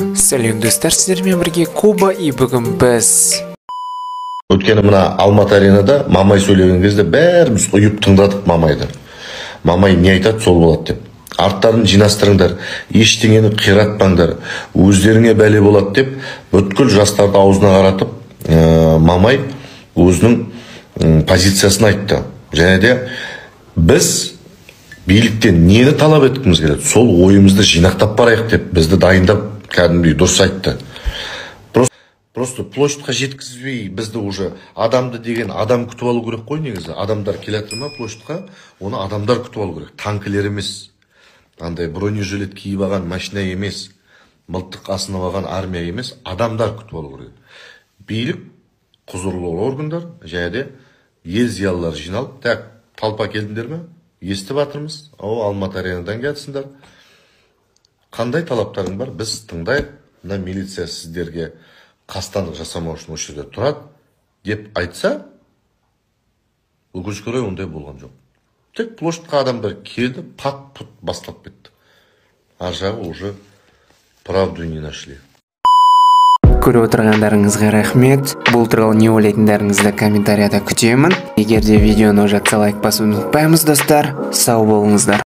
Сәлем, достар! Сіздермен бірге Куба, и бүгін біз Өйткені мына Алматы Аренада Мамай сөйлеген кезде бәріміз ұйып тыңдадық Мамайды. Мамай не айтады, сол болады деп. Арттарын жинастырыңдар, ештеңені қиратпаңдар, өздеріңе бәле болады деп, бүткіл жастарды аузына қаратып, Мамай өзінің позициясын айтты. Және де біз биліктен нені талап еткіміз келеді, сол ойымызды жинақтап барайық деп, бізді дайындап, кәдімгідей дұрыс айтты. Просто площадьқа жеткізбей бізді уже адамды деген адам күтіп алу керек қой негізі. Адамдар келе жатыр ма площадьқа, оны адамдар күтіп алу керек, танкілер емес, андай бронежилет киіп алған машина емес, мылтық асынып алған армия емес, адамдар күтіп алу керек. Билік, құзырлы органдар және де ел зиялылары жиналып: «Так, толпа келдіңдер ме? Естіп жатырмыз, о, Алматы Аренадан келатсыңдар, қандай талаптарың бар, біз тыңдайық, мына милиция сіздерге қастандық жасамау үшін осы жерде тұрады», – деп айтса. Өкінішке орай, ондай болған жоқ. Тек площадьқа адамдар келді, пат пұт басталып кетті. Ар жағы уже правду не нашли. Көріп отырғандарыңызға рахмет. Бұл туралы не ойлайтындарыңызды комментарияда күтемін. Егер де видео ұнап жатса, лайк басуды ұмытпаймыз, достар. Сау болыңыздар.